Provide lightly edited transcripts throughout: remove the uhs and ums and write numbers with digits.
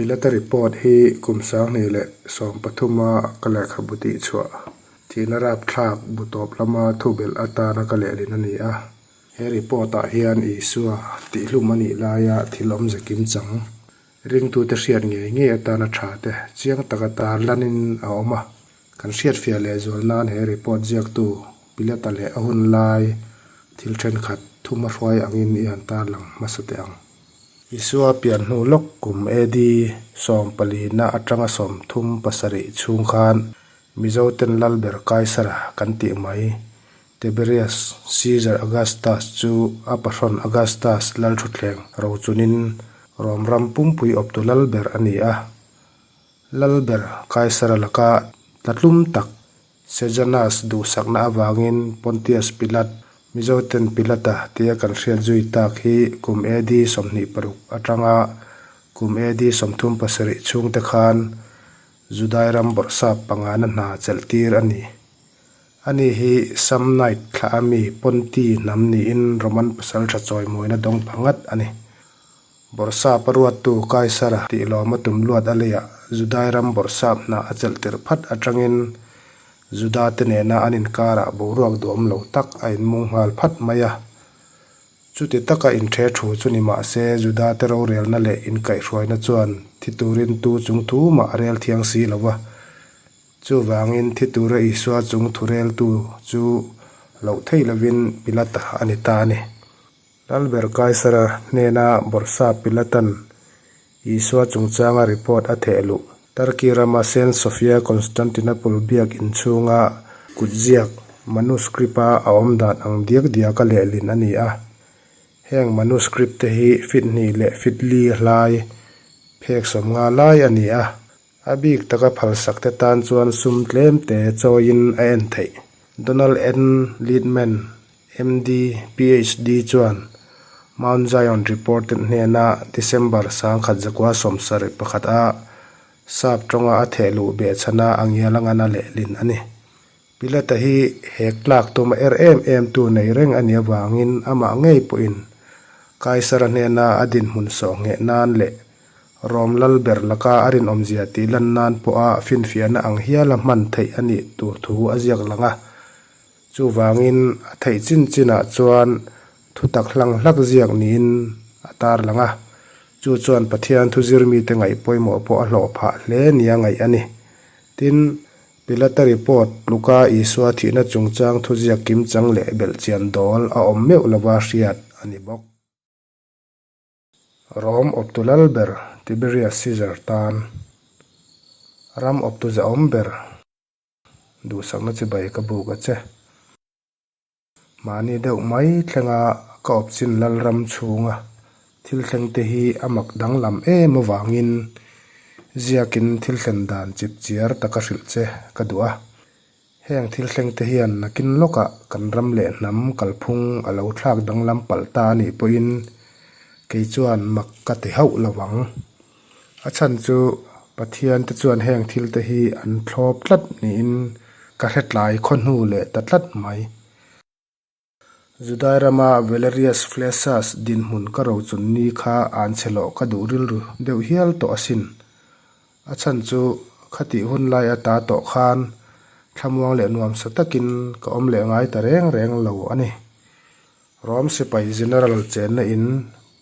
Pilata report hi kum 2013 a ka lehkhabu tihchhuah thihna rapthlak bu tawp lama thubelh atana ka lehlin a ni a. He report ah hian Isua tihhlum a nih laia thil awmze kimchang ringtute hriat ngei ngei atana tha te chiang taka tarlanin a awm a. Kan hriatfiah lehzual nan he report ziaktu Pilata leh a hun lai thil thenkhat thuma hruai angin i han tarlang hmasa teh ang. Isua pian hnu lawk kum AD sawmpalina atanga 37 chhung khan Mizoten Lalber Kaisara kan tih mai Tiberius Caesar Augustus chu a pahrawn Augustus lalthutthleng rochunin Rom ram pumpui awptu lalber a ni a. Lalber Kaisara laka tlatlum tak Sejanus duhsakna avangin Pontius Pilat, Mizoten Pilata tia kan hriat zui tak hi kum AD 26 atanga kum AD 37 chhungte khan Judai ram bawrhsap pangana hna chelh tir a ni. Ani hi Samnite thlah a mi Ponti hnam niin Roman pasaltha chawimawina dawng pha ngat a ni. Bawrhsap a ruattu Kaisara tih lawma tum luat a leiah Judai ram bawrhsap hna a chelh tirh phat atangin Juda te nena an inkarah boruak duhawm lo tak a inmung nghal phat mai a. Chuti taka inthe thu chu ni mah se Juda te rorelna leh inkaihhruaina chuan thi turin tu chung thu mah a rel thiang si lo va. Chuvangin thi tura Isua chung thu reltu chu loh theih lovin Pilata a ni ta a ni. Lalber Kaisara hnena bawrhsap Pilatan Isua chungchanga report a theh luh. Turkey rama Saint Sophia Constantinople biak inchhunga kutziak, manuscript, a a awm dan ang diak diaka lehlin a ni a. Heng manuscript te hi feet hnih leh feet li hlai phek 50 lai a ni a. A bik taka phalsak te tan chuan sum tlem te chawiin a en theih. Donald N. Littman, MD, PhD chuan Mount Zion Reported hnena December 1971 a sap tawnga a theh luh behchhana a ngial a ngana lehlin a ni. Pilata hi hek tlak tuma er em em tu nei reng a nih avangin amah ngei pawhin Kaisara hnena a dinhmun sawh ngheh nan leh Rom lal ber laka a rinawmzia tih lan nan pawha finfiahna ang hiala hman theih a nih tur thu a ziak lang a. Chuvangin a theih chin chinah chuan thutak hlang hlak ziak niin a tar lang a. Chu chuan Pathian thu zirmite ngaih pawimawh pawh a hlawh phah hle nia ngaih a ni. Tin, Pilata report tluka Isua thihna chungchang thuziak kimchang leh belhchian dawl a awm meuh lova hriat a ni bawk. Rom awptu lal ber Tiberius Caesar tan ram awptu zahawm ber duhsakna chibai ka buk a che. Mahni deuh mai thlenga ka awp chin lal ram chhunga thil thleng te hi a mak danglam em avangin ziakin thil thlen dan chip chiar taka hrilh che ka duh a. Heng thil thleng te hian nakin lawkah kan ram leh hnam kalphung a lo thlak danglam palh ta a nih pawhin kei chuan mak ka ti hauh lo ang. A chhan chu Pathian te chuan heng thil te hi an thlawp tlat niin ka hre tlai khaw hnu leh ta tlat mai. Judai rama Valerius Flaccus dinhmun ka rochun ni kha an chhe loh ka duh rilru deuh hial tawh asin. A chhan chu khatih hun lai ata tawh khan thlamuang leh nuamsa takin ka awm leh ngai ta reng reng lo a ni. Rom sipai general chenna in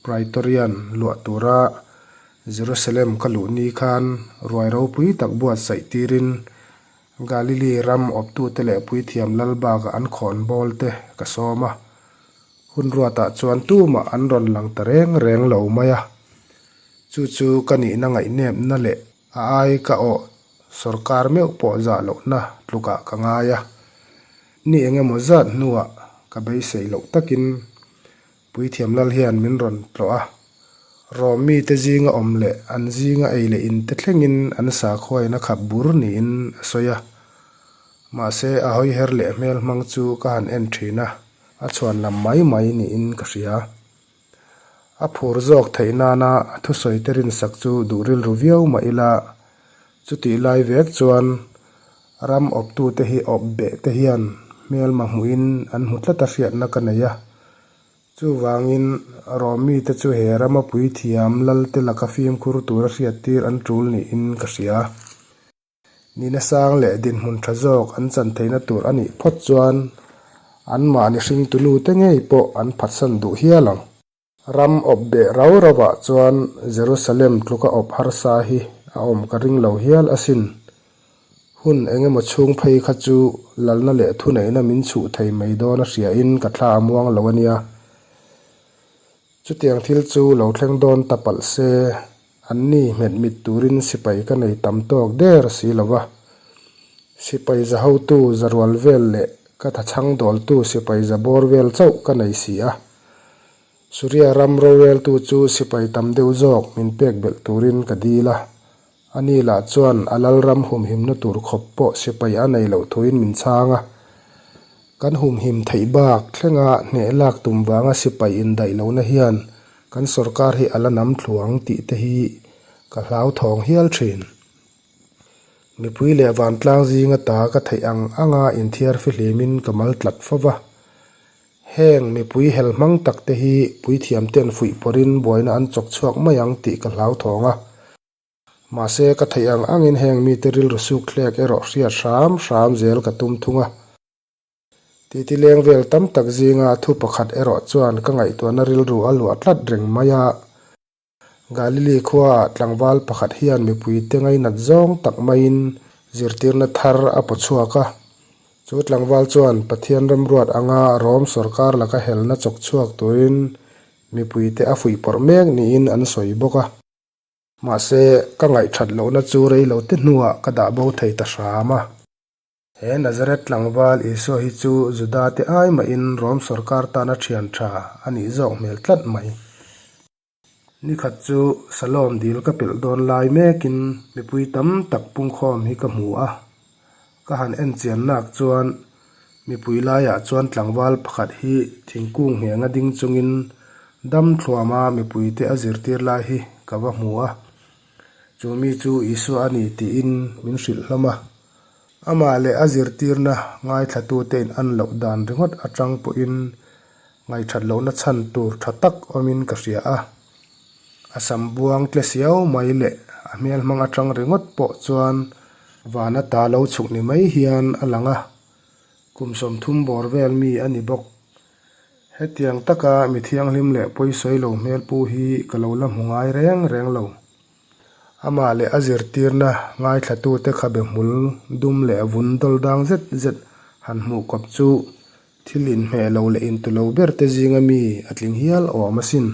Praetorian luah tura Jerusalem ka luh ni khan ruai ropui tak buatsaih tirin Galili ram awptute leh puithiam lal bakah an khawn bawl te ka sawm a, hun ruatah chuan tumah an rawn lang ta reng reng lo mai a. Chu chu ka nihna ngaihnepna leh a ai ka awh sawrkar meuh pawh zah lohna tlukah ka ngai a. Ni eng emaw zat hnuah ka beisei loh takin Puithiam lal hian min rawn tlawh a, Rom mite zinga awm leh an zinga ei leh in te thlengin an sakhuain a khap bur niin a sawi a. Mahse, a hawi her leh hmel hmang chu ka han en thin a, a chhuan lam mai mai niin ka hria. A phur zawk theih nana a thusawi te rinsak chu duh rilru viau mah ila, chutih lai vek chuan ram awptute hi awp beh te hian hmelma hmuhin an hmu tlat a hriatna ka nei a. Chuvangin, Rom mite chu he rama puithiam lalte laka fimkhur tura hriattir an tul niin ka hria. Nihna sang leh dinhmun tha zawk an chan theihna tur a nih phawt chuan anmahni hringtu nute ngei pawh an phatsan duh hial ang. Ram awp beh rau rauah chuan Jerusalem tluka awp harsa hi a awm ka ring lo hial asin. Hun eng emaw chhung phei kha chu lalna leh thuneihna min chhuh thei mai dawn a hriain ka thla a muang lo a nia. Chutiang thil chu lo thleng dawn ta palh se, anni hmet mit turin sipai ka nei tam tawk der si lo va. Sipai za hotu za rual vel leh ka thachhang dawltu sipai za bawr vel chauh ka nei si a. Suria ram roreltu chu sipai tam deuh zawk min pek belh turin ka dil a. Ani lah chuan a lalram humhimna tur khawp pawh sipai a nei loh thuin min chhang a. Kan humhim theih bak thlenga hneh lak tum vanga sipai indaih lohna hian kan sorkar hi a la nam thluang tih te hi ka hlauthawng hial thin. Mipui leh vantlang zinga ta ka theih ang anga inthiar fihlimin ka mal tlat fo va. Heng mipui hel hmang tak te hi puithiamten fuih pawrin buaina an chawk chhuak mai ang tih ka hlauthawng a. Mahse, ka theih ang angin heng mite rilru suk thlek erawh hriat hram hram zel ka tum thung a. Titi leng vel tam tak zinga thu pakhat erawh chuan ka ngaihtuahna rilru a luah tlat reng mai a. Galili khuaah tlangval pakhat hian mipuite ngainat zawng tak maiin zirtirna thar a paw chhuak a. Chu tlangval chuan Pathian remruat anga Rom sawrkar laka helna chawk chhuak turin mipuite a fuihpawrh mek niin an sawi bawk a. Mahse, ka ngaihthat lohna chu rei lo te hnuah ka dah bo thei ta hram a. He Nazareth tlangval Isua hi chu Juda te ai mahin Rom sawrkar tana thian tha a nih zawk hmel tlat mai. Nikhat chu Salom dil ka pelh dawn lai mekin mipui tam tak pungkhawm hi ka hmu a. Ka han en chian nak chuan mipui laiah chuan tlangval pakhat hi thingkung nghenga ding chungin dam thluama mipuite a zirtir lai hi ka va hmu a. Chu mi chu Isua a ni tiin min hrilh hlawm a. Amah leh a zirtirna ngaithlatute in an loh dan ringawt atang pawhin ngaihthat lohna chhan tur tha tak awmin ka hria a. A sam buang tle siau mai leh a hmel hmang atang ringawt pawh chuan vana ta lo chhuk ni mai hian a lang a, kum 30 bawr vel mi a ni bawk. Hetiang taka mi thianghlim leh pawisawi lo hmel pu hi ka lo la hmu ngai reng reng lo. Amah leh a zirtirna ngaithlatute khabe hmul dum leh vun dawl dang zet zet han hmuh kawp chu thil inhmeh lo leh intu lo ber te zinga mi a tling hial awm asin.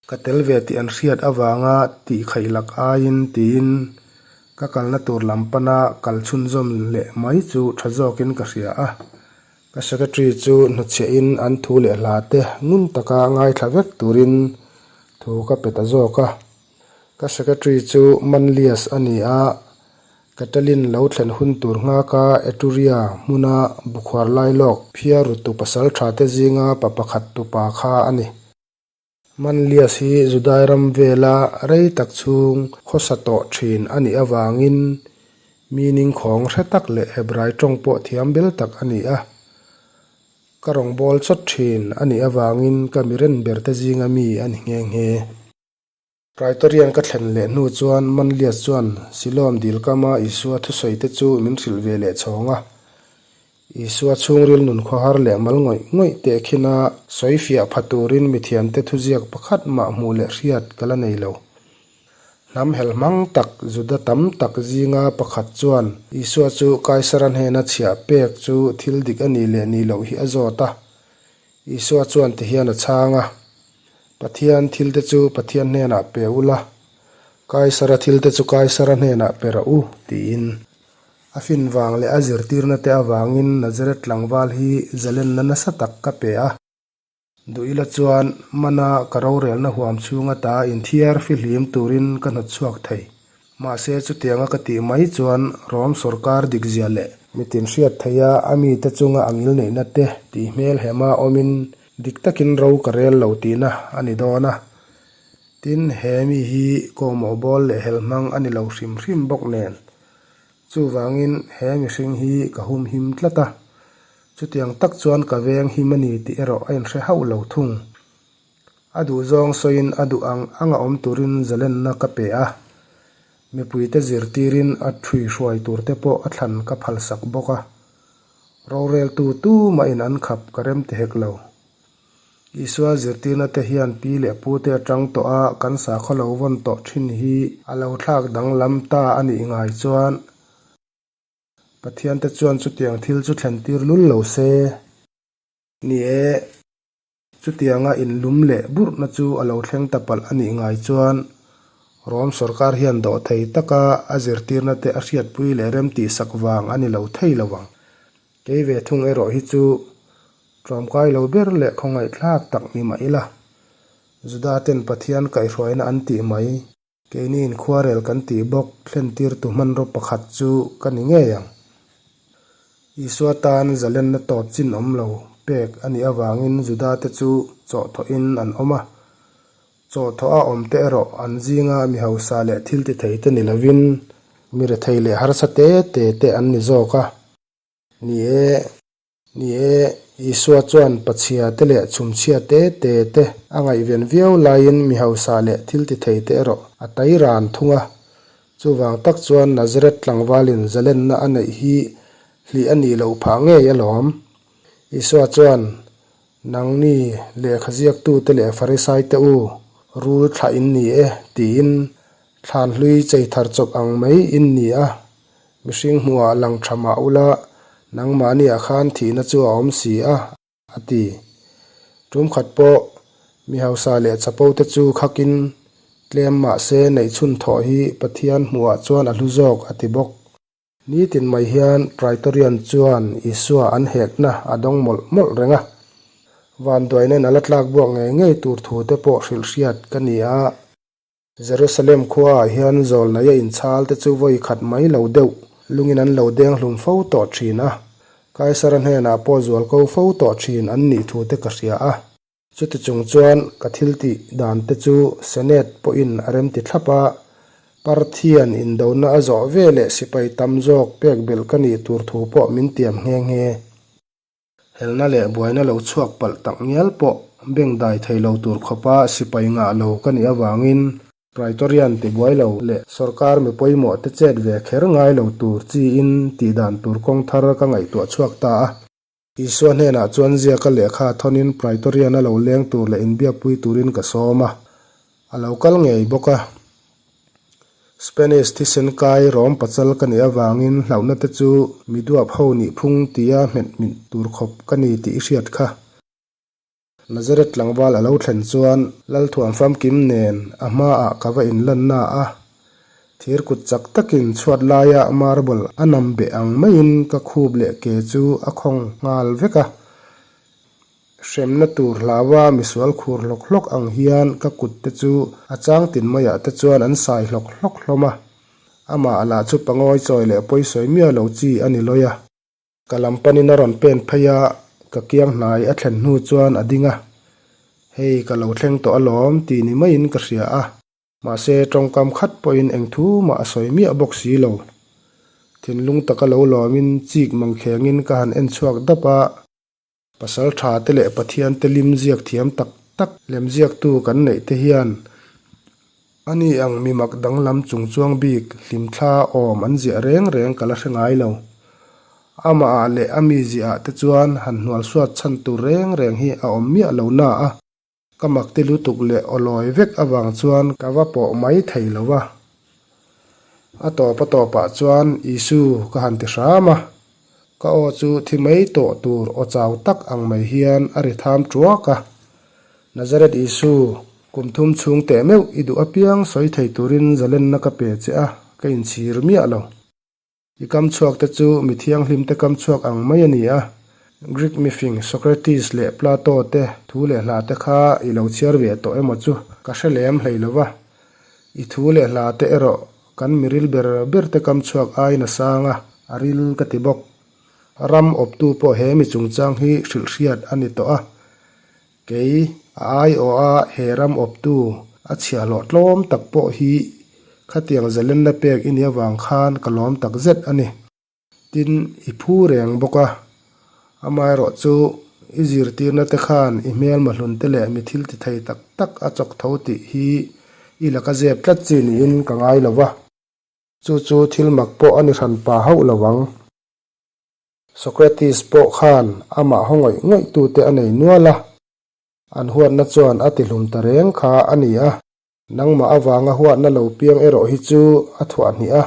Ka tel ve tih an hriat avanga tih khaih lak aiin tiin ka kalna tur lam pana kal chhunzawm leh mai chu tha zawkin ka hria a. Ka secretary chu hnuchhiahin an thu leh hla te ngun taka ngaithla vek turin thu ka pe ta zawk a. Ka secretary chu Manlius a ni a, Catalin lo thlen hun tur nghaka Etruria hmuna bukhuar lailawk phiarutu pasal tha te zinga pa pakhat tupa kha a ni. Manlius hi Judai ram vela rei tak chhung khawsa tawh thin a nih avangin mi ningkhawng hre tak leh Hebrai tawng pawh thiam bel tak a ni a. Ka rawngbâwl chawt thin a nih avangin ka mi ren berte zinga mi a ni nghe nghe. Praetorian ka thlen leh hnu chuan Manlius chuan Siloam dil kama Isua thusawite chu min hrilh ve leh chhawng a. Isua chhungril nun khawhar leh mal ngawih ngawih teh khina sawi fiah pha turin mithiamte thuziak pakhat mah hmuh leh hriat ka la nei lo. Hnam hel hmang tak Juda tam tak zinga pakhat chuan Isua chu Kaisara hnena chhiah pek chu thil dik a nih leh nih loh hi a zawt a. Isua chuan tihian a chhang a, Pathian thilte chu Pathian hnenah pe ula, Kaisara thilte chu Kaisara hnenah pe rawh u, tiin. A fin vang leh a zirtirna te avangin Nazareth tlangval hi zalenna nasa tak ka pe a. Duh ila chuan mana ka rorelna huam chhunga ta inthiar fihlim turin ka hnawt chhuak thei. Mahse chutianga ka tih mai chuan Rom sawrkar dikzia leh mitin hriat theiha a mite chunga a ngilneihna te tih hmel hema awmin dik takin ro ka rel lo tihna a ni dawn a. Tin, he mi hi kawhmawh bawl leh helhmang a ni lo hrim hrim bawk nen. Chuvangin he mihring hi ka humhim tlat a. Chutiang tak chuan ka veng him a ni tih erawh a inhre hauh lo thung. A duhzawng sawiin a duh ang anga awm turin zalenna ka pe a, mipuite zirtirin a ṭhuihruai turte pawh a thlan ka phalsak bawk a. Roreltu tumahin an khap ka rem ti hek lo. Isua zirtirna te hian pi leh pute atang tawh a kan sakhaw lo vawn tawh thin hi a lo thlak danglam ta a nih ngai chuan Pathian te chuan chutiang thil chu thlen tir lul lo se. Ni e, chutianga inlum leh burhna chu a lo thleng ta palh a nih ngai chuan Rom sorkar hian dawhthei taka a zirtirna te a hriatpui leh remtihsak vang a ni lo thei lo ang. Kei ve thung erawh hi chu tlawmkai lo ber leh khawngaihthlak tak ni mah ila, Juda ten Pathian kaihhruaina an tih mai, keiniin khuarel kan tih bawk thlentirtu hmanraw pakhat chu ka ni ngei ang. Isua tan zalenna tawp chin awm lo pek a nih avangin Juda te chu chawhthawhin an awm a. Chawhthawh a awm te erawh an zinga mi hausa leh thil ti thei te ni lovin mi rethei leh harsa te te te an ni zawk a. Ni e, ni e, Isua chuan pachhia te leh chhumchhia te te te a ngaihven viau laiin mi hausa leh thil ti thei te erawh a tai ran thung a. Chuvang tak chuan Nazareth tlangvalin zalenna a neih hi hlih a nih loh phah ngei alawm. Isua chuan Nangni lehkha ziaktute leh Farisaite u, rul thlah in ni e, tiin thlan hlui chei thar chawp ang mai in ni a. Mihring hmuhah lang tha mah ula, nangmahniah khan thihna chu a awm si a, a ti. Tum khat pawh mi hausa leh chapo te chu khakin tlem mah se neihchhun thawh hi Pathian hmuhah chuan a hlu zawk, a ti bawk. Nitin mai hian Praetorian chuan Isua an hekna a dawng mawlh mawlh reng a, vanduainain a la tlak buak ngei ngei tur thu te pawh hrilh hriat ka ni a. Jerusalem khuaah hian zawlnaia inchhal te chu vawi khat mai lo deuh lungin an lo deng hlum fo tawh thin a, Kaisara hnenah pawh zualko fo tawh thin an nih thu te ka hria a. Chuti chung chuan ka thil tih dan te chu Senate pawhin a remti thlap a, Parthian indona a zawh ve leh sipai tam zawk pek belh ka nih tur thu pawh min tiam nghe nghe. Helna leh buaina lo chhuak palh tak ngial pawh bengdai thei lo tur khawpa sipai ngah lo ka nih avangin Praetorian tibuai lo leh sorkar mi pawimawh te chet ve kher ngai lo tur chiin tih dan tur kawng thar ka ngaihtuah chhuak ta a. Isua hnenah chuan ziaka lehkha thawnin Praetorian a lo leng tur leh inbiakpui turin ka sawm a, a lo kal ngei bawk a. Spanish thisen kai rawm pachal ka nih avangin hlauhna te chu mi duap ho nih phung tia hmet mit tur khawp ka ni tih i hriat kha. Nazareth tlangval a lo thlen chuan Lalthuam famkim nen a hmaah ka va inlanna a, thir kut chak takin chhuat laia marble a nam beh ang maiin ka khup leh ke chu a khawng nghal vek a. Hremna tur hlaua misual khur hlawk hlawk ang hian ka kut te chu a chang tin maiah te chuan an sai hlawk hlawk hlawm a. Amah lah chu pangawi chawi leh pawisawi miah lo chi a ni lawi a. Ka lam panin a rawn pen phei a, ka kiang hnai a thlen hnu chuan a ding a, Hei ka lo thleng tawh alawm ti ni maiin ka hria a, mahse tawngkam khat pawhin eng thu mah a sawi miah bawk si lo. Thinlung taka lo lawmin chik mangkhengin ka han en chhuak dap a, Pasal tha te leh Pathian te lim ziak thiam tak tak lem ziaktu kan neih te hian a ni ang mi mak danglam chung chuang bik hlimthla awm an ziah reng reng ka la hre ngai lo. Amah ah leh a mi ziah ah te chuan han hnual suat chhan tur reng reng hi a awm miah lo na a. Ka makti lutuk leh awlawi vek avang chuan ka va pawh mai thei lo va. A tawp a tawpah chuan Isu ka han ti hram a, ka aw chu thi mai tawh tur aw chau tak ang mai hian a ri tham tuak a. Nazareth Isu, kum thum chhung teh meuh i duh apiang sawi thei turin zalenna ka pe che a, ka inchhir miah lo. I kam chhuak te chu mi thianghlim te kam chhuak ang mai a ni a. Greek mifing Socrates leh Plato te thu leh hla te kha i lo chhiar ve tawh emaw chu ka hre lem hlei lo va. I thu leh hla te erawh kan miril ber ber te kam chhuak aiin a sang a, a ril ka ti bawk. Ram awptu pawh he mi chungchang hi hrilh hriat a ni tawh a. Kei, a aiawha he ram awptu a chhiahhlawh tlawm tak pawh hi khatiang zalenna pek i nih avang khan ka lawm tak zet a ni. Tin, i phu reng bawk a. Amaherawhchu, i zirtirna te khan i hmelma hlunte leh mi thil ti thei tak tak a chawk tho tih hi i laka zep tlat chi niin ka ngai lo va. Chu chu thil mak pawh a ni hran pa hauh lo ang. Socrates pawh khan amah haw ngawih ngawih tute a nei nual a, an huatna chuan a tihlum ta reng kha a ni a. Nangmah avanga huatna lo piang erawh hi chu a thuah hnih a.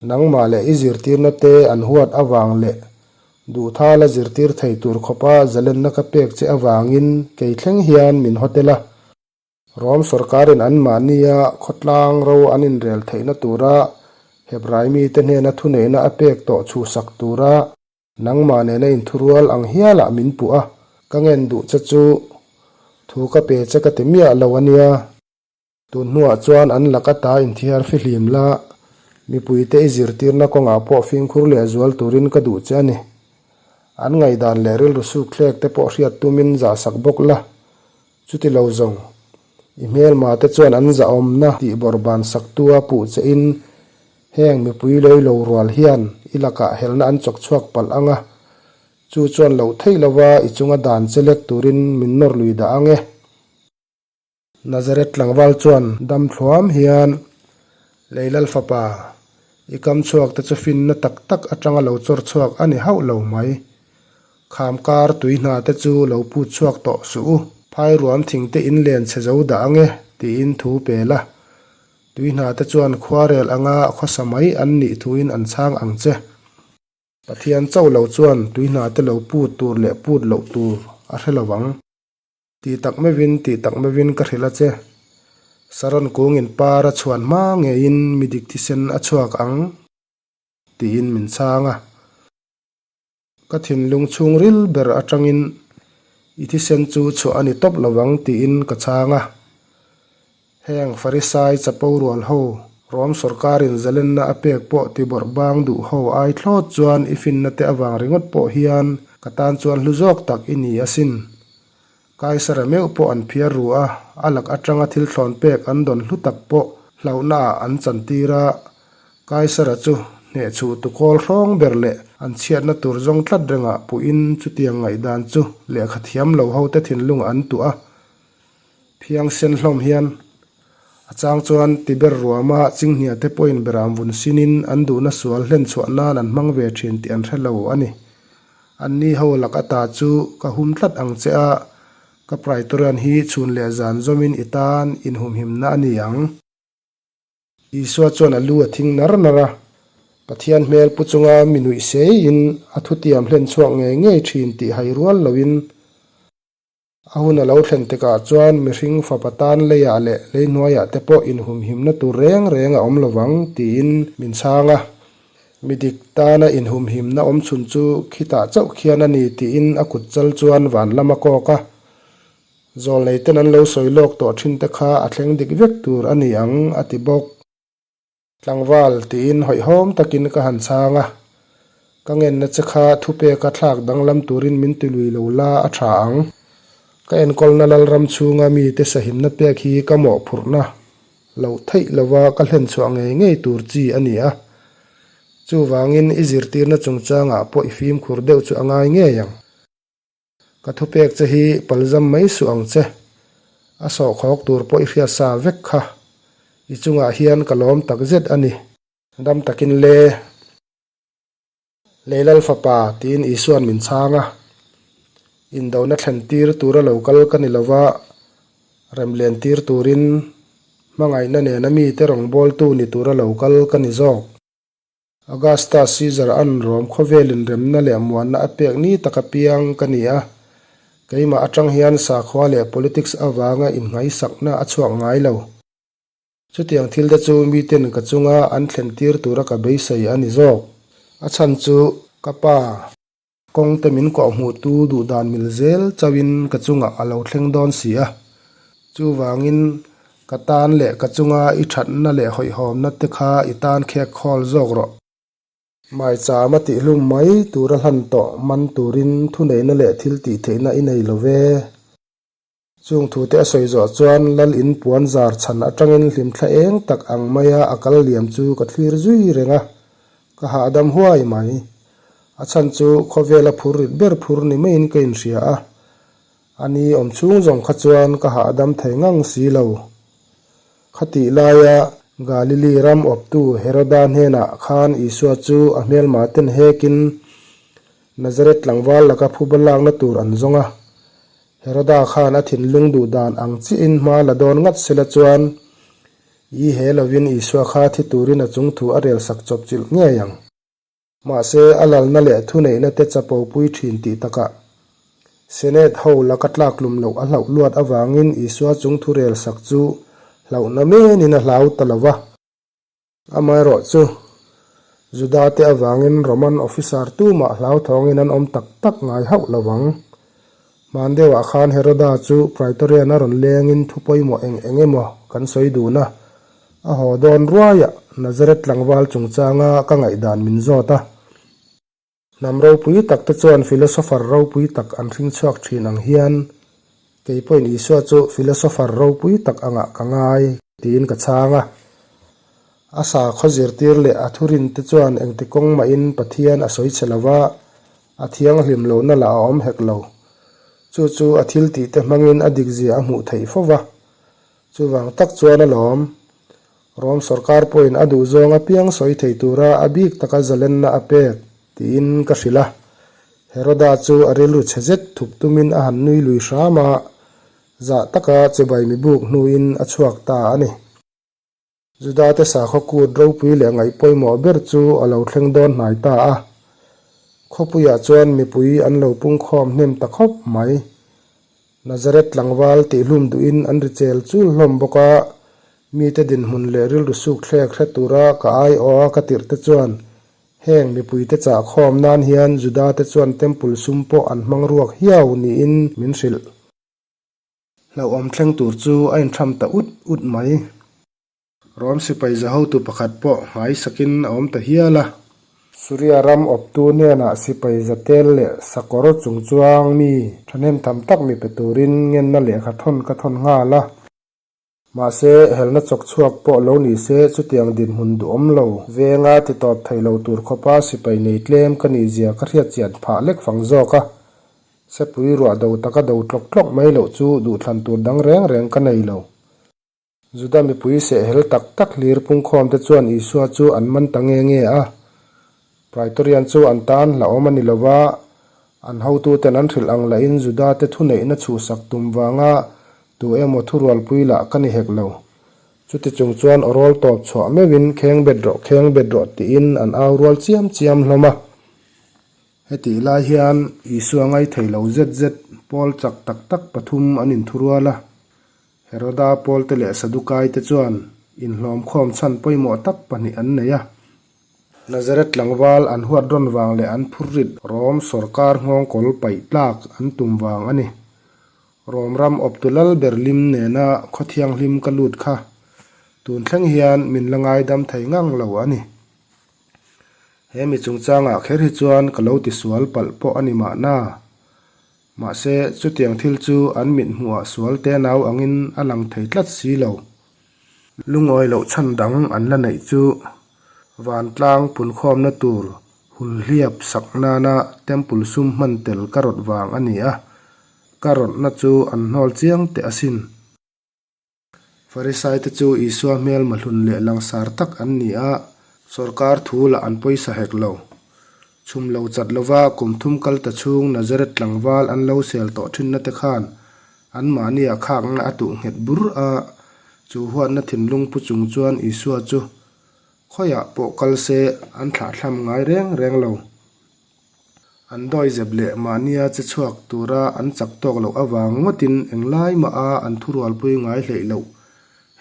Nangmah leh i zirtirna te an huat avang leh duhthala zirtir thei tur khawpa zalenna ka pek che avangin kei thleng hian min haw tel a. Rom sorkarin anmahnia khawtlang ro an inrel theihna tura Hebrai mite hnena thuneihna a pek tawh chhuhsak tura nangmah nena inthurual ang hialah min puh a, ka ngen duh che chu thu ka pe che ka ti miah lo a nia. Tun hnuah chuan an lak ata inthiar fihlim la, mipuite i zirtirna kawngah pawh fimkhur leh zual turin ka duh che a ni. An ngaihdan leh rilru sukthlek te pawh hriat tumin zahsak bawk la, Chuti lo zawng, i hmelma te chuan an zahawmna tih bawrhban saktua puh che in heng mipui lei lo rual hian i lakah helna an chawk chhuak palh ang a, chu chuan loh theih lova i chunga dan che lek turin min nawr lui dah ang e. Nazareth tlangval chuan dam thluam hian Lei Lal fapa, i kam chhuak te chu finna tak tak atanga lo chawr chhuak a ni hauh lo mai. Kham kar tui hna te chu lo put chhuak tawh suh u, phai ruam thing te in len chhe zo dah ange tiin thu pe la. Tui hna te chuan khuarel anga khawsa mai an nih thuin an chhang ang che. Pathian chauh lo chuan tui hna te lo put tur leh put loh tur a hre lo ang. Tih tak meuhin, tih tak meuhin ka hrilh a che. Saron kungin par a chhuan hma ngeiin mi dik thisen a chhuak ang tiin min chhang a. Ka thinlung chhungril ber atangin i thisen chu chhuah a ni tawp lo vang tiin ka chhang a. Heng Farisai chapo rual ho, Rom sorkarin zalenna a pek pawh ti bawrh bang duh ho ai thlawt chuan i finna te avang ringawt pawh hian ka tan chuan hlu zawk tak i ni asin. Kaisara meuh pawh an phiar ru a, a lak atanga thil thlawn pek an dawn hlu tak pawh hlauhna ah an chantir a. Kaisara chu hnehchhuh tu kawl hrawng ber leh an chhiatna tur zawng tlat rengah puhin chutiang ngaihdan chu lehkha thiam lo hote thinlung an tuah a. Phiangsen hlawm hian a chang chuan Tiber ruama chinghnia te pawhin beram vun sinin an duhna sual hlen chhuah nan an hmang ve thin tih an hre lo a ni. Anni ho lak ata chu ka hum tlat ang che a, ka Praetorian hi chhun leh zan zawmin i tan inhumhimna a ni ang. Isua chuan a lu a thing nar nar a, Pathian hmel pu chunga mi nuih seiin a thutiam hlen chhuak ngei ngei thin tih hai rual loin, A hun a lo thlen tikah chuan mihring fapa tan leiah leh lei hnuaiah te pawh inhumhimna tur reng reng a awm lo vang tiin min chhang a. Mi dik tana inhumhimna awm chhun chu khitah chauh khian a ni tiin a kut chal chuan van lam a kawk a. Zawlneiten an lo sawi lawk tawh thin te kha a thleng dik vek tur a ni ang a ti bawk. Tlangval tiin hawihhawm takin ka han chhang a, ka ngenna che kha thupeka thlak danglam turin min ti lui lo la a tha ang. Ka enkawlna Lalram chhunga mite sahimna pek hi ka mawhphurhna loh theih lova ka hlenchhuah ngei ngei tur chi a ni a. Chuvangin i zirtirna chungchangah pawh i fimkhur deuh chu a ngai ngei ang. Ka thupek che hi palzam mai suh ang che. A sawhkhawk tur pawh i hriat sa vek kha. I chungah hian ka lawm tak zet a ni. Dam takin le. Lei Lal Fapa tiin Isua'n min chhang a. Indona thlen tir tura lo kal ka ni lova, remlen tir turin hmangaihna nena mite rawngbawltu ni tura lo kal ka ni zawk. Augustus Caesar an Rom khawvelin remna leh muanna a pek ni tak apiang ka ni a, keimah atang hian sakhua leh politics avanga innghaisakna a chhuak ngai lo. Chutiang thil te chu miten ka chunga an thlen tir tura ka beisei a ni zawk. A chhan chu ka pa. Kawngte min kawhhmuhtu duhdan mil zel chauhin ka chungah a lo thleng dawn si a. Chuvangin, ka tan leh ka chunga i thatna leh hawihhawmna te kha i tan khek khawl zawk rawh. Maichama tihlum mai tura hlan tawh man turin thuneihna leh thil tihtheihna i nei lo ve. Chung thute a sawi zawh chuan Lal in puan zar chhan atangin hlimthla eng tak ang maia a kal liam chu ka thlir zui reng a, ka hahdam huai mai. A chhan chu khawvela phur rit ber phur ni maiin ka inhria a, a ni awm chhung zawng kha chuan ka hahdam thei ngang si lo. Khatih laia Galili ram awptu Heroda hnenah khan Isua chu a hmelma ten hekin Nazareth tlangval laka phuba lakna tur an zawng a. Heroda khan a thinlung duh dan ang chiahin hma la dawn ngat sela chuan i he lovin Isua kha thi turin a chungthu a relsak chawp chilh ngei ang. Mahse, a lalna leh thuneihna te chapo pui thin tih takah Senate ho laka tlaktlum loh a hlauh luat avangin Isua chung thu rel sak chu hlauhna menin a hlau ta lo va. Amaherawh chu, Juda te avangin Roman officer tumah hlauthawngin an awm tak tak ngai hauh lo vang. Hman deuhah khan Heroda chu Praetorian a rawn lengin thu pawimawh eng eng emaw kan sawi dun a, A haw dawn ruaiah Nazareth tlangval chungchanga ka ngaihdan min zawt a. Hnam ropui tak te chuan philosopher ropui tak an hring chhuak thin ang hian kei pawhin Isua chu philosopher ropui tak angah ka ngai tiin ka chhang a. A sakhaw zirtir leh a thurin te chuan engti kawng mahin Pathian a sawi chhe lova, a thianghlim lohna lah a awm hek lo. Chu chu a thiltih te hmangin a dikzia a hmuh theih fo va. Chuvang tak chuan a lawm. Rom sorkar pawhin a duhzawng apiang sawi thei tura a bik taka zalenna a pek, tiin ka hrilh a. Heroda chu a rilru chhe zet thup tumin a han nui lui hram a, zah taka chibai mi buk hnuin a chhuak ta a ni. Judate sakhaw kut ropui leh ngaih pawimawh ber chu a lo thleng dawn hnai ta a. Khawpuiah chuan mipui an lo pungkhawm hnem ta khawp mai. Nazareth tlangval tihhlum duhin an ri chel chul hlawm bawk a, mite dinhmun leh rilru suk thlek hre tura ka aiawha ka tirh te chuan heng mipuite chah khawm nan hian Judate chuan temple sum pawh an hmang ruak hiau niin min hrilh. Hlauhawm thleng tur chu a intham ta ut ut mai. Rom sipai za hotu pakhat pawh hmai sakin a awm ta hial a. Suria ram awptu hnenah sipai za tel leh sakawr chungchuang mi thahnem tham tak mi pe turin ngenna lehkha thawn ka thawn nghal a. Mahse, helna chawk chhuak pawh lo ni se chutiang dinhmun duhawm lo venga ti tawp thei lo tur khawpa sipai nei tlem ka nih zia ka hriat chian phah lek fang zawk a. Sepui ruah do taka do tlawk tlawk mai loh chu duhthlan tur dang reng reng ka nei lo. Juda mipui sehhel tak tak hlir pungkhawmte chuan Isua chu an man ta nge nge a. Praetorian chu an tan hlauhawm a ni lo va, an hotuten an hrilh ang lahin Judate thuneihna chhuhsak tum vanga tu emaw thurualpui lah ka ni hek lo. Chuti chung chuan awrawl tawp chhuah meuhin kheng bet rawh, kheng bet rawh tiin an au rual chiam chiam hlawm a. Hetih lai hian Isua ngaithei lo zet zet pawl chak tak tak pathum an inthurual a. Heroda pawlte leh Sadukaite chuan inhlawmkhawm chhan pawimawh tak pahnih an nei a. Nazareth tlangval an huat rawn vang leh an phurrit Rom sawrkar nghawngkawl paih tlak an tum vang a ni. Rom ram awptu lal ber lim nena khaw thianghlim ka lut kha tun thleng hian min la ngaidam thei ngang lo a ni. He mi chungchangah kher hi chuan ka lo tisual palh pawh a ni mahna. Mahse, chutiang thil chu an mit hmuhah sual te nau angin a lang thei tlat si lo. Lungawi loh chhan dang an la neih chu vantlang punkhawmna tur hulhliap sak nana temple sum hman tel ka rawt vang a ni a, ka rawtna chu an hnawl chiang teh asin. Farisaite chu Isua hmelma hlun leh langsar tak an ni a, sawrkar thu lah an pawisa hek lo. Chhum lo chat lova kum thum kal ta chhung Nazareth tlangval an lo sel tawh thinna te khan anmahnia khakna a tuh nghet bur a, chu huatna thinlung pu chung chuan Isua chu khawiah pawh kal se an thlahthlam ngai reng reng lo. An dawizep leh mahnia che chhuak tura an chak tawk loh avang ngawtin englai maha an thurualpui ngai hleih loh.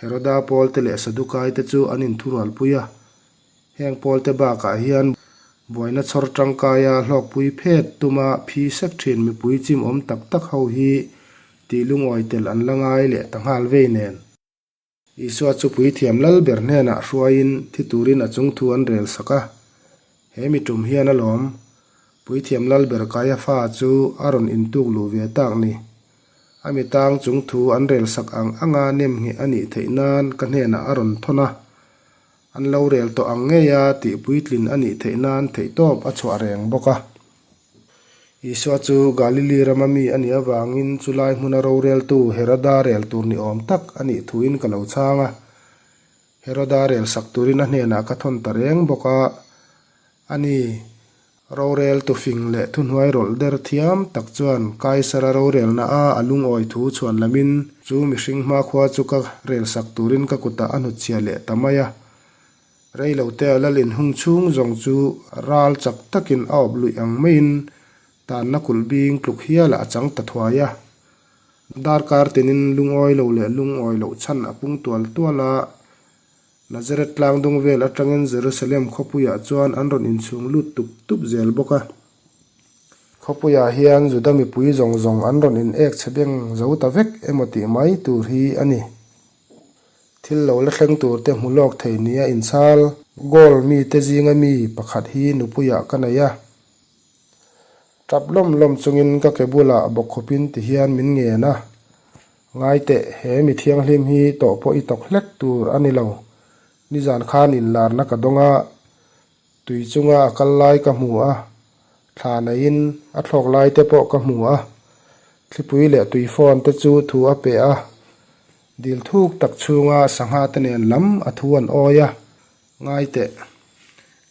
Heroda pawlte leh Sadukaite chu an inthurualpui a. Heng pawlte bakah hian buaina chhawr tangkaia hlawkpui phet tuma phi sek thin mipui chimawm tak tak ho hi tih lungawi tel an la ngai leh ta nghal vei nen. Isua chu puithiam lal ber hnenah hruaiin thi turin a chung thu an rel sak a. He mi tum hian alawm, puithiam lal ber Kaiafa chu a rawn intuk luh ve tak ni. A mi tang chung thu an rel sak ang anga nem ngheh a nih theih nan ka hnenah a rawn thawn a. An lo rel tawh ang ngeia tih puitlin a nih theih nan theihtawp a chhuah reng bawk a. Isua chu Galili rama mi a nih avangin chulai hmuna roreltu Heroda rel tur ni awm tak a nih thuin ka lo chhang a. Heroda rel sak turin a hnenah ka thawn ta reng bawk a. A ni, rorel tufing leh thuhnuai rawlh der thiam tak chuan Kaisara rorelna a a lungawi thu chhuan lamin chu mihring hmakhua chu ka rel sak turin ka kutah a hnutchhiah leh ta mai a. Rei lo te a lal inhung chhung zawng chu ral chak takin a awp luih ang maiin tanna kulh bing tluk hialah a chang ta thuai a. Darkar tinin lungawi lo leh lungawi loh chhan a pung tual tual a. Nazareth tlangdung vel atangin Jerusalem khawpuiah chuan an rawn inchhung lut tup tup zel bawk a. Khawpuiah hian Juda mipui zawng zawng an rawn in ek chhe beng zo ta vek emaw tih mai tur hi a ni. Thil lo la thleng tur te hmu lawk thei nia inchhal Gaul mite zinga mi pakhat hi nupuiah ka nei a. Tap lawm lawm chungin ka ke bulah bawkkhawpin ti hian min ngen a, Ngai teh, he mi thianghlim hi tawh pawh i tawk hlek tur a ni lo. Nizan khan inlarna ka dawng a, tui chunga a kal lai ka hmu a, thla neiin a thlawk lai te pawh ka hmu a, thlipui leh tui phone te chu thu a pe a, dil thuk tak chhunga sangha te nen lam a thu an awi a. Ngai teh,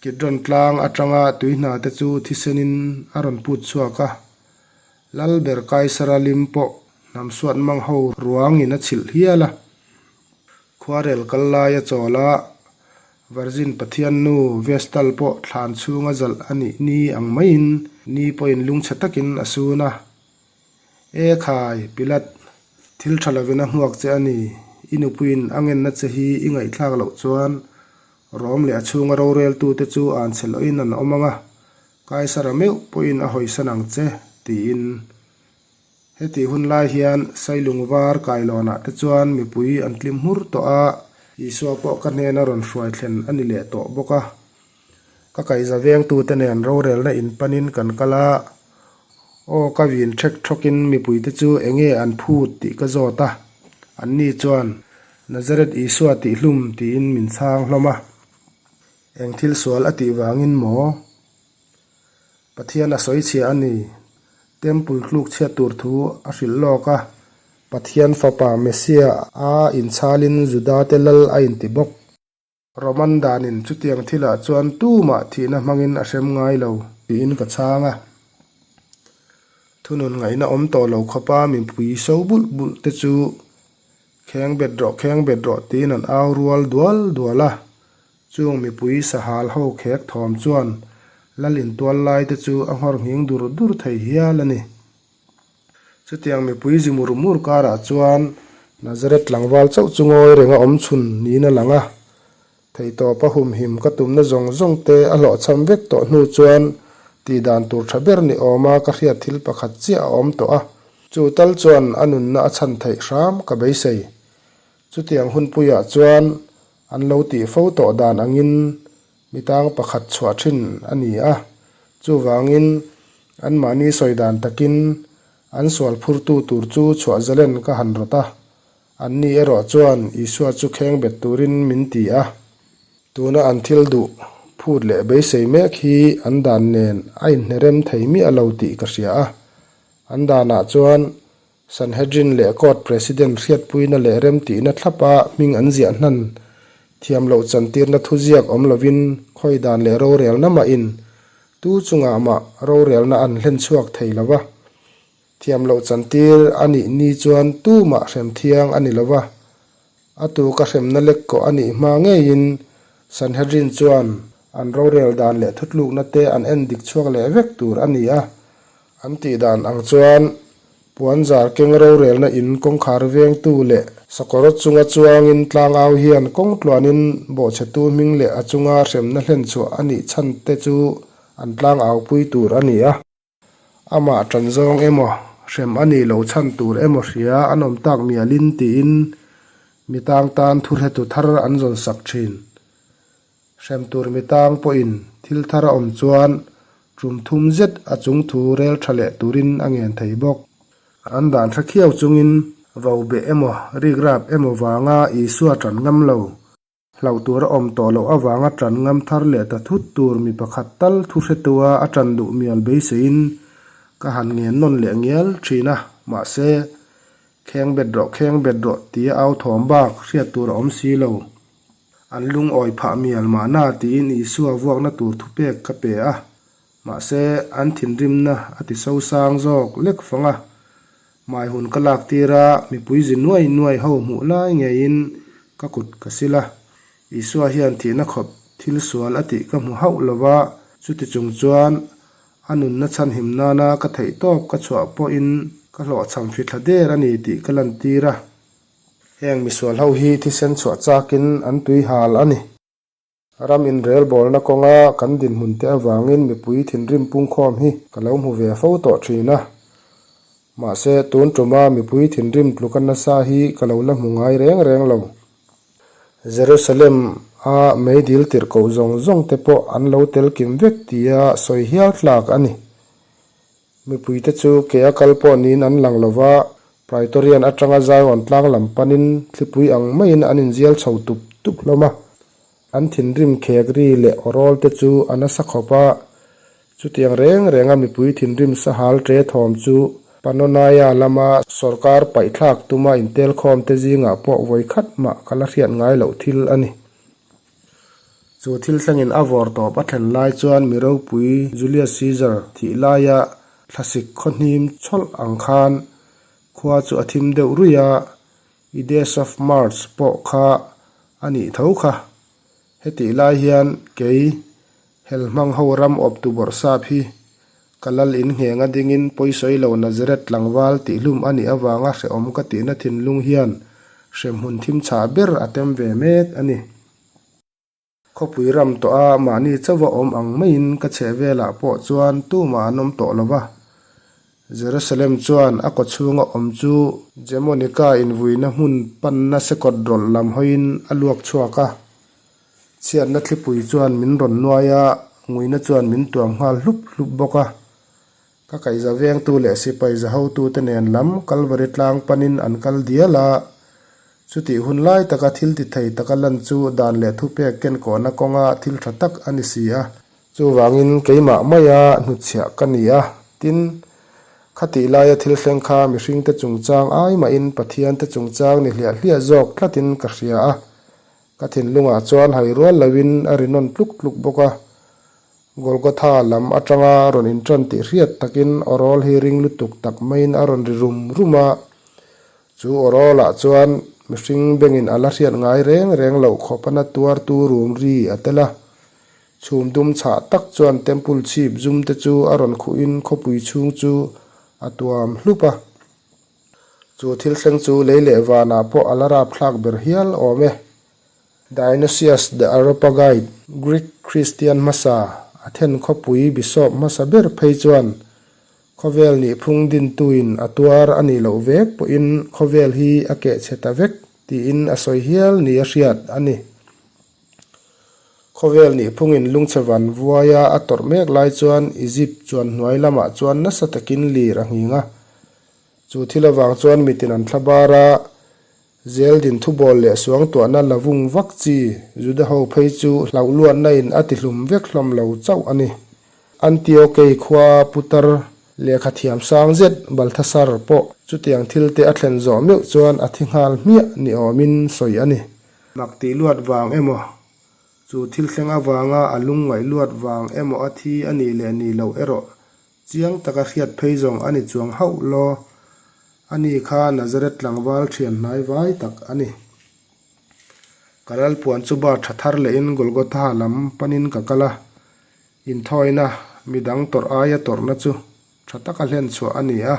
Kidron tlang atanga tui hna te chu thisenin a rawn put chhuak a, Lalber Kaisara lim pawh hnam suat mang ho ruangin a chhilh hial a. Khuarel kal lai a chawl a, Virgin Pathian nu Vestal pawh thlan chhunga zalh a nih ni ang maiin ni pawhin lungchhe takin a sun a. E khai, Pilat, thil tha lovin a hmuak che a ni. I nupuiin a ngenna che hi i ngaihthlak loh chuan Rom leh a chhunga roreltute chu an che lohin an awm ang a, Kaisara meuh pawhin a hawisan ang che, tiin. Hetih hun lai hian Sailung var kailawnah te chuan mipui an tlim hmur tawh a, Isua pawh ka hnena rawn hruai thlen a ni leh tawh bawk a. Ka kaihza vengtute nen rorelna in panin kan kal a, aw ka vin ṭhek ṭhawkin mipuite chu eng nge an phut tih ka zawt a, anni chuan Nazareth Isua tih hlum tiin min chhang hlawm a. Eng thil sual a tih vangin maw? Pathian a sawi chhia a ni. Temple tluk chhiat tur thu a hrilh lawk a, Pathian Fapa Messiah a inchhalin Judate lal a inti bawk. Roman danin chutiang thilah chuan tumah thihna hmangin a hrem ngai lo tiin ka chhang a. Thunun ngaihna awm tawh lo khawpa mipui so bulh bulh te chu Kheng bet rawh, kheng bet rawh tiin an au rual dual dual a. Chung mipui sahal ho khek thawm chuan lal intual lai te chu a nghawr nghing dur dur thei hial a ni. Chutiang mipui zi mur mur karah chuan Nazareth tlangval chauh chu ngawi renga awm chhun niin a lang a. Theihtawpa humhim ka tumna zawng zawng te a hlawhchham vek tawh hnu chuan tih dan tur tha ber ni awma ka hriat thil pakhat chiah a awm tawh a. Chu tal chuan a nunna a chhan theih hram ka beisei. Chutiang hunpuiah chuan an lo tih fo tawh dan angin mi tang pakhat chhuah thin a ni a. Chuvangin anmahni sawi dan takin an sual phurtu tur chu chhuah zalen ka han rawt a. Anni erawh chuan Isua chu kheng bet turin min ti a. Tuna an thil duh phut leh beisei mek hi an dan nen a inhnerem thei miah lo tih ka hria a. An danah chuan Sanhedrin leh Court President hriatpuina leh remtihna thlapa hming an ziah hnan thiam loh chantirna thuziak awm lovin khawi dan leh rorelna mahin tu chungah mah rorelna an hlen chhuak thei lo va. Thiam loh chantir a nih ni chuan tumah hrem thiang a ni lo va, a tu ka hremna lek kawh a nih hma ngeiin Sanhedrin chuan an rorel dan leh thutlukna te an en dik chhuak leh vek tur a ni a. An tih dan ang chuan puanzar keng rorelna in kawngkhar vengtu leh sakawr chunga chuangin tlangau hian kawng tluanin bawhchhetu hming leh a chunga hremna hlen chhuah a nih chhan te chu an tlangaupui tur a ni a. Amah tan zawng emaw, hrem a nih loh chhan tur emaw hria an awm tak mialin tiin mi tang tan thuhretu thar an zawn sak thin. Hrem tur mi tang pawhin thil thar a awm chuan tum thum zet a chung thu rel tha leh turin a ngen thei bawk. An dan hre khiau chungin vo beh emaw, rikrap emaw vanga Isua tan ngam lo. Hlauh tur a awm tawh loh avanga ṭan ngam thar leh ta thut tur mi pakhat tal thu hretua a ṭan duh mial beiseiin ka han ngen nawn leh ngial ṭhin a, mahse, Kheng bet rawh, kheng bet rawh tia au thawm bak hriat tur a awm si lo. An lungawi phah mial mahna tiin Isua vuakna tur thupek ka pe a, mahse, an thinrimna a ti sosang zawk lek fang a. Hmai hun ka lak tir a, mipui zi nuai nuai ho hmuh lai ngeiin ka kut ka sil a. Isua hian thihna khawp thil sual a tih ka hmu hauh lo va, chuti chung chuan a nunna chhanhim nana ka theih tawp ka chhuah pawhin ka hlawhchham fithla der a ni tih ka lantir a. Heng misual ho hi thisen chhuah chakin an tui hal a ni. Ram inrelbawlna kawnga kan dinhmun te avangin mipui thinrim pungkhawm hi ka lo hmu ve fo tawh thin a. Mahse, tun tuma mipui thinrim tluka nasa hi ka lo la hmu ngai reng reng lo. Jerusalem a meidil tirhkoh zawng zawng te pawh an lo tel kim vek tia sawi hial tlak a ni. Mipuite chu ke a kal pawh niin an lang lo va, Praetorian atanga Zion tlang lam panin thlipui ang maiin an inzial chho tup tup hlawm a. An thinrim khek ri leh awrawl te chu a nasa khawp a, chutiang reng renga mipui thinrim sahal ṭe thawm chu Panonaia lama sawrkar paihthlak tuma intelkhawm te zingah pawh vawikhat mah ka la hriat ngai loh thil a ni. Chu thil thlengin a vawr tawp a thlen lai chuan mi ropui Julius Caesar thih laia thlasik khawhnim chhawlh ang khan khua chu a thim deuh ruih a, Ides of March pawh kha a nih tho kha. Hetih lai hian kei Helhmang ho ram awptu bawrhsap hi ka lal in ngheng a dingin pawisawi lo Nazareth tlangval tihhlum a nih avanga hrehawm ka tihna thinlung hian hremhmun thim chhah ber a tem ve mek a ni. Khawpui ram tawh a mahni chauha awm ang maiin ka chheh velah pawh chuan tumah an awm tawh lo va. Jerusalem chuan a kawchhunga awm chu Jemonica invuina hmun panna sekawt rawlh lam hawiin a luak chhuak a. Chhiatna thlipui chuan min rawn nuai a, nguina chuan min tuam nghal hlup hlup bawk a. Ka kaihza vengtu leh sipai za hotute nen lam Kalvari tlang panin an kal dial a. Chutih hun lai taka thil ti thei taka lan chu dan leh thupek kenkawhna kawnga thil tha tak a ni si a. Chuvangin keimah maia hnutchhiah ka ni a, tin, khatih laia thil thleng kha mihringte chungchang ai mahin Pathiante chungchang ni hliah hliah zawk tlatin ka hria a. Ka thinlungah chuan hai rual loin a ri nawn tluk tluk bawk a. Golgotha lam atanga rawn inṭan tih hriat takin awrawl hi ring lutuk tak maiin a rawn ri rum rum a. Chu awrawlah chuan mihring bengin a la hriat ngai reng reng loh khawp a na tuartu rum ri a tel a. Chhum dum chhah tak chuan temple chhip zum te chu a rawn khuhin khawpui chhung chu a tuam hlup a. Chu thil thleng chu lei leh vanah pawh a la rapthlak ber hial awm e. Dionysius the Areopagite, Greek Kristian hmasa, Athen khawpui bishop hmasa ber phei chuan khawvel nihphung dintuin a tuar a nih loh vek pawhin khawvel hi a kehchhe ta vek tiin a sawi hial ni a hriat a ni. Khawvel nihphungin lungchhe van vuaia a tawrh mek lai chuan Egypt chuan hnuai lamah chuan nasa takin lir a nghing a. Chu thil avang chuan mitin an thla bar a, Zeldin thubawl leh suangtuahna la vung vak chi Juda ho phei chu hlauh luatna in a tihlum vek hlawm lo chauh a ni. Antiokei khua putar lehkha thiam sang zet Balthasar pawh chutiang thil te a thlen zawh meuh chuan a thi nghal hmiah ni awmin sawi a ni. Mak tih luat vang emaw, chu thil thleng avanga a lungngaih luat vang emaw a thi a nih leh nih loh erawh chiang taka hriat phei zawng a ni chuang hauh law. Ani kha Nazareth tlangval thian hnai vai tak a ni. Ka lalpuan chu bar tha thar lehin Golgotha lam panin ka kal a, inthawina midang tawrh aia tawrhna chu tha taka hlen chhuah a ni a.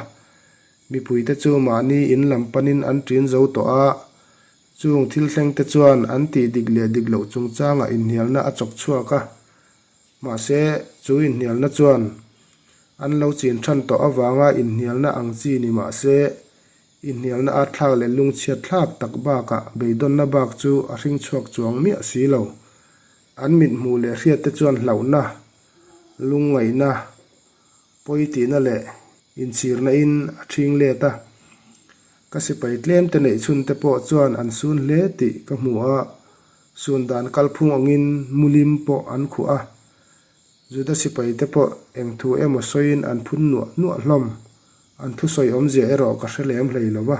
Mipuite chu mahni in lam panin an ṭin zo tawh a, chung thil thlengte chuan an tih dik leh dik loh chungchangah inhnialna a chawk chhuak a. Mahse, chu inhnialna chuan an lo chin than tawh avanga inhnialna ang chi ni mah se, inhnialna at thlak leh lungchhiat thlak tak bakah beidawnna bak chu a hring chhuak chuang miah si lo. An mithmuh leh hriatte chuan hlauhna, lungngaihna, Pawi tihna leh inchhirna in a ṭhing let a, ka sipai tlem te neih chhun te pawh chuan an sun hle tih ka hmu a. Sun dan kalphung angin mulim pawh an khuh a. Juda sipaite pawh eng thu emaw sawiin an phun nuah nuah hlawm. An thusawi awmzia erawh ka hre lem hlei lo va.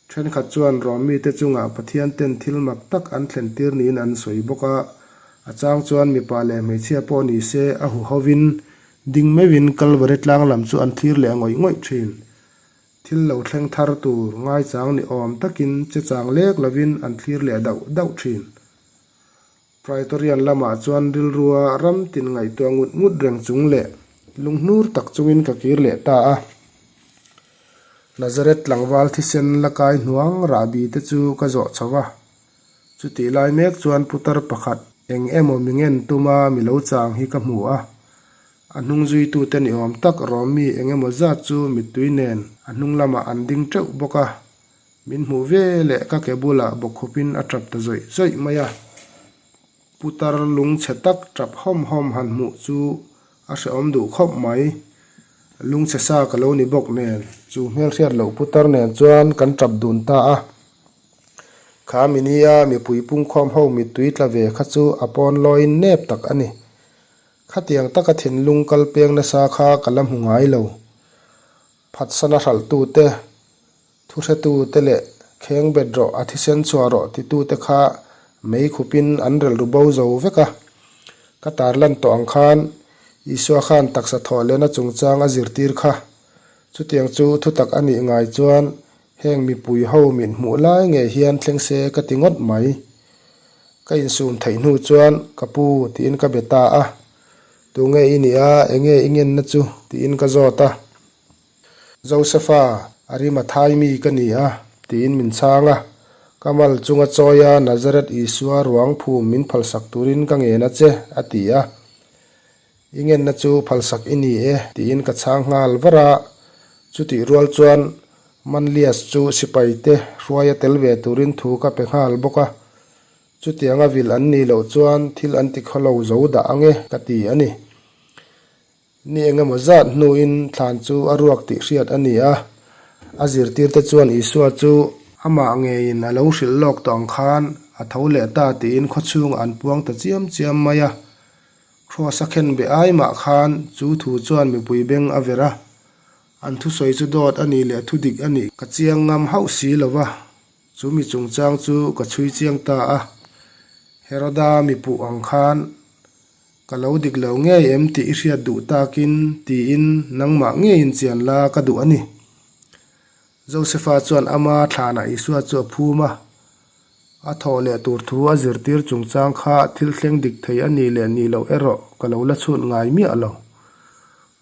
Thenkhat chuan Rom mite chungah Pathian ten thil mak tak an thlen tir niin an sawi bawk a. A chang chuan mipa leh hmeichhia pawh ni se a huhovin ding meuhin Kalvari tlang lam chu an thlir leh ngawih ngawih thin. Thil lo thleng thar tur ngaichang ni awm takin che chang lek lovin an thlir leh dauh dauh thin. Praetorian lamah chuan rilrua ram tin ngaihtuah ngut ngut reng chung leh lunghnur tak chungin ka kir leh ta a. Nazareth tlangval thisen la kai hnuang rahbi te chu ka zawh chho va. Chutih lai mek chuan putar pakhat eng emaw mi ngen tuma mi lo chang hi ka hmu a. A hnung zuitute ni awm tak Rawmi eng emaw zat chu mittui nen a hnung lamah an ding teuh bawk a. Min hmuh ve leh ka ke bulah bawkkhupin a tap ta zawih zawih mai a. Putar lungchhe tak tap hawm hawm han hmuh chu a hrehawm duh khawp mai. Lungchhe sa ka lo ni bawk nen chu hmelhriat loh putar nen chuan kan tap dun ta a. Kha minia mipui pungkhawm ho mittui tla ve kha chu a pawn lawiin nep tak a ni. Khatiang taka thinlung kal peng nasa kha ka la hmu ngai lo. Phatsana hralhtute, thuhretute leh kheng bet rawh a thisen chhuah rawh titute kha mei khupin an relh ru bo zo vek a. Ka tarlan tawh ang khan Isua khan taksa thawh lehna chungchang a zirtir kha. Chutiang chu thutak a nih ngai chuan Heng mipui ho min hmuh lai ngei hian thleng se ka ti ngawt mai. Ka insum theih hnu chuan ka pu tiin ka be ta a, Tunge i nih a, enge i ngenna chu? tiin ka zawt a. Josefa, Arimathai mi ka ni a, tiin min chhang a. Ka mal chunga chawia Nazareth Isua ruang phum min phalsak turin ka ngen a che, a ti a. I ngenna chu phalsak i ni e, tiin ka chhang nghal var a. Chutih rual chuan Manlius chu sipaite hruaia tel ve turin thu ka pe nghal bawk a. Chutianga vil an nih loh chuan thil an ti khawlo zo dah ang e, ka ti a ni. Ni engemaw zat hnuin thlan chu a ruak tih hriat a ni a. A zirtirte chuan Isua chu amah ngeiin a lo hrilh lawk tawh ang khan a tho leh ta tiin khawchhungah an puang ta chiam chiam mai a. Kraws a khen be ai mah khan chu thu chuan mipui beng a verh a, an thusawi chu dawt a nih leh thudik a nih ka chiang ngam hauh si lo va, chu mi chungchang chu ka chhui chiang ta a. Heroda mi puh ang khan ka lo dik lo ngei em tih i hriat duh takin tiin nangmah ngeiin chian la ka duh a ni. Josefa chuan ama thlanah Isua chu a phum a, a thawh leh tur thu a zirtir chungchang kha thil thleng dik thei a nih leh nih loh erawh ka lo la chhut ngai miah lo.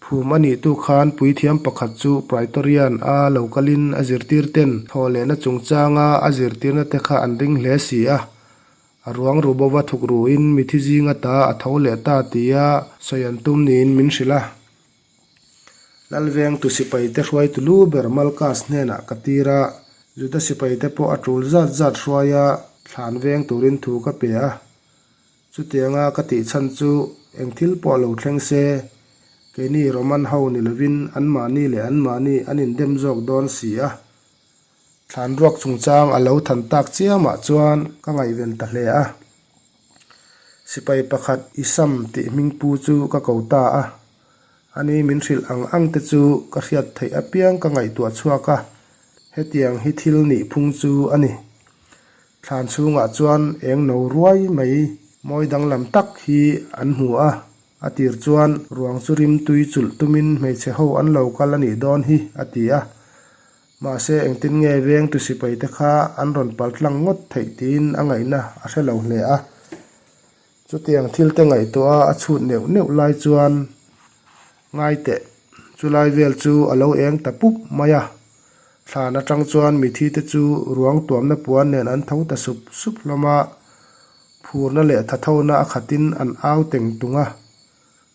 Phum a nih tu khan puithiam pakhat chu Praetorian a lo kalin a zirtir ten thawh lehna chungchanga a zirtirna te kha an ring hle si a, a ruang ru bova thuk ruin mithi zinga ta a tho leh ta tia sawi an tum niin min hrilh a. Lalvengtu sipaite hruaitu lu ber Malkas hnenah ka tir a, Juda sipaite pawh a tul zat zat hruaia thlan veng turin thu ka pe a. Chutianga ka tih chhan chu eng thil pawh lo thleng se, keini Roman ho ni lovin anmahni leh anmahni an indem zawk dawn si a. Thlan ruak chungchang a lo than tak chiamah chuan ka ngaihven ta hle a. Sipai pakhat Isam tih hmingpu chu ka ko ta a. Ani min hrilh ang ang te chu ka hriat theih apiang ka ngaihtuah chhuak a, hetiang hi thil nih phung chu a ni. Thlan chhungah chuan eng no ruai mai mawi danglam tak hi an hmu a, a tir chuan ruang chu rim tui chulh tumin hmeichhe ho an lo kal a nih dawn hi a ti a. Mahse engtin nge vengtu sipaite kha an rawn paltlang ngawt theih tiin a ngaihna a hre lo hle a. Chutiang thil te ngaihtuah a chhut neuh neuh lai chuan ngai teh, chulai vel chu a lo eng ta pup mai a. Thlan atang chuan mithi te chu ruang tuamna puan nen an tho ta sup sup hlawm a, phurna leh thathona a khatin an au teng tung a.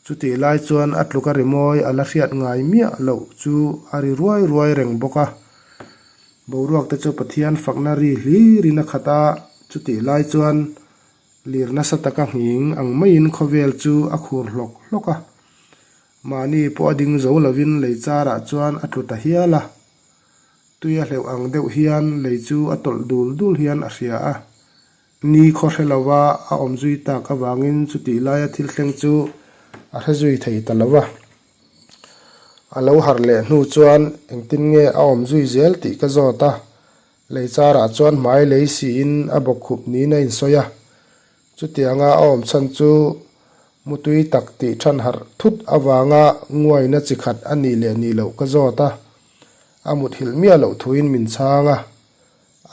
Chutih lai chuan a tluk a ri mawi a la hriat ngai miah loh chu a ri ruai ruai reng bawk a. Boruak te chu Pathian fakna ri hlirin a khat a, chutih lai chuan lir nasa taka nghing ang maiin khawvel chu a khur hlawk hlawk a. Mahni pawh a ding zo lovin lei charah chuan a tlu ta hial a. Tui a hleuh ang deuh hian lei chu a tawlh dul dul hian a hria a. Ni khaw hre lova a awm zui tak avangin chutih laia thil thleng chu a hre zui thei ta lo va. A lo harh leh hnu chuan engtin nge a awm zui zel tih ka zawt a, lei charah chuan hmai lei siin a bawkkhup niin a insawi a. Chutianga a awm chhan chu mutui tak tih than harh thut avanga nguaina chi khat a nih leh nih loh ka zawt a, a muthilh miah loh thuin min chhang a.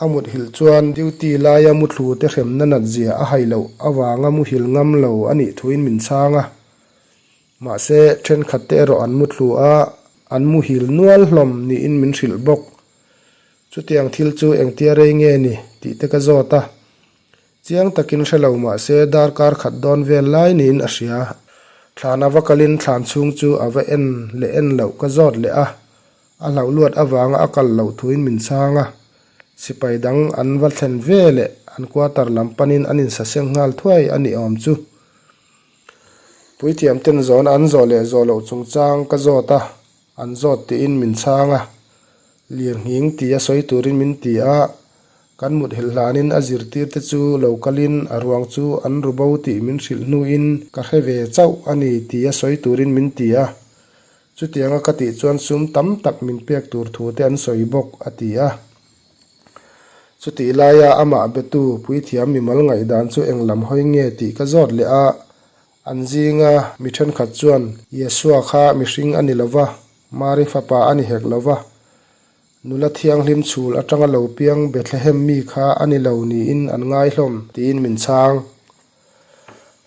A muthilh chuan duty laia muthlu te hremna nat zia a hai loh avanga muhil ngam lo a nih thuin min chhang a. Mahse, thenkhat te erawh an muthlu a, an muhil nual hlawm niin min hrilh bawk. Chutiang thil chu engtia rei nge ni tih te ka zawt a. Chiang takin hre lo mahse darkar khat dawn vel lai niin a hria. Thlan a va kalin thlan chhung chu a va en leh en loh ka zawt leh a, a hlauh luat avanga a kal loh thuin min chhang a. Sipai dang an va thlen ve leh an quarter lam panin an insaseng nghal thuai a nih awm chu. Puithiam ten zawhna an zawh leh zawh loh chungchang ka zawt a, an zawt tiin min chhang a. Lirnghing tia sawi turin min ti a, kan mut helh hlanin a zirtirte chu lo kalin a ruang chu an ru bo tih min hrilh hnuin ka hre ve chauh a ni tia sawi turin min ti a. Chutianga ka tih chuan sum tam tak min pek tur thu te an sawi bawk, a ti a. Chutih laia amah betu puithiam mimal ngaihdan chu eng lam hawi nge tih ka zawt leh a, an zinga mi thenkhat chuan Yeshua kha mihring a ni lo va, Mari fapa a ni hek lo va, nula thianghlim chhul atanga lo piang Bethlehem mi kha a ni lo niin an ngai hlawm tiin min chhang.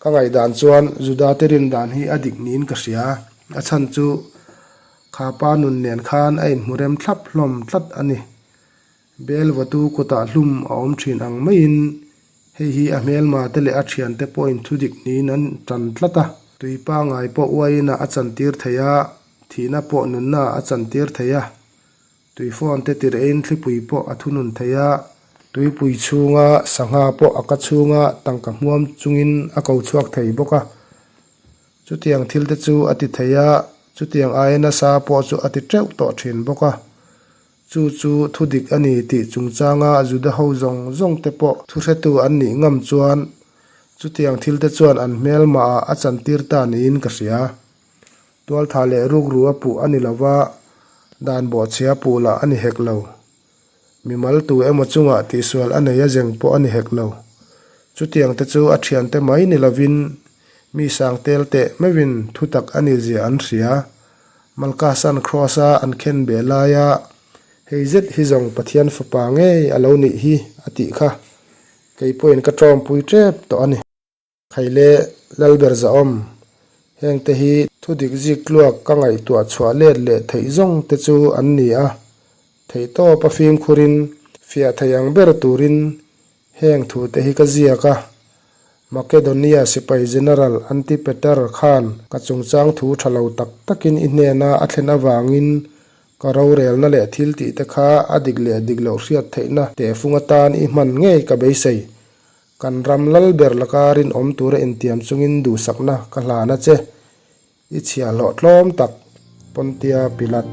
Ka ngaihdan chuan Juda te rindan hi a dik niin ka hria, a chhan chu kha pa nun nen khan a inhmu rem thlap hlawm tlat a ni. Bel vatu kutah hlum a awm thin ang maiin hei hi a hmelma te leh a thiante pawhin thudik niin an tan tlat a. Tui pangai pawh uaiinah a chantir thei a, thihna pawh nunnaah a chantir thei a. Tui phone te tirh-in thlipui pawh a thunun thei a, tuipui chhunga sangha pawh a ka chhunga tangka hmuam chungin a ko chhuak thei bawk a. Chutiang thil te chu a ti thei a, chutiang aia nasa pawh chu a ti teuh tawh thin bawk a. Chu chu thu dik a ni tih chungchanga Juda ho zawng zawng te pawh thuhretu an nih ngam chuan chutiang thil te chuan an hmelmahah a chantir ta niin ka hria. Tualtha leh rukru a puh a ni lo va, dan bawhchhia puh lah a ni hek lo. Mimal tu emaw chungah tihsual a nei a zeng pawh a ni hek lo. Chutiang te chu a thiante mai ni lovin mi sang tel teh meuhin thutak a nih zia an hria. Malkasan Kraws-a an khen beh laia hei zet hi zawng Pathian fapa ngei a lo nih hi a tih kha kei pawhin ka tawngpui tep tawh a ni. Khaile Lalber Zahawm, hengte hi thudik zik tluak ka ngaihtuah chhuah let leh theih zawng te chu an ni a, theihtawp a fimkhurin fiah thei ang ber turin heng thute hi ka ziak a. Makedonia sipai General Antipater khan ka chungchang thu tha lo tak takin i hnena a thlen avangin ka rorelna leh thil tih te kha a dik leh dik loh hriat theihna tehfung atan i hman ngei ka beisei. Kan ram lal ber laka rinawm tura intiam chungin duhsakna ka hlan a che. I chhiahhlawh tlawm tak, Pontia Pilat.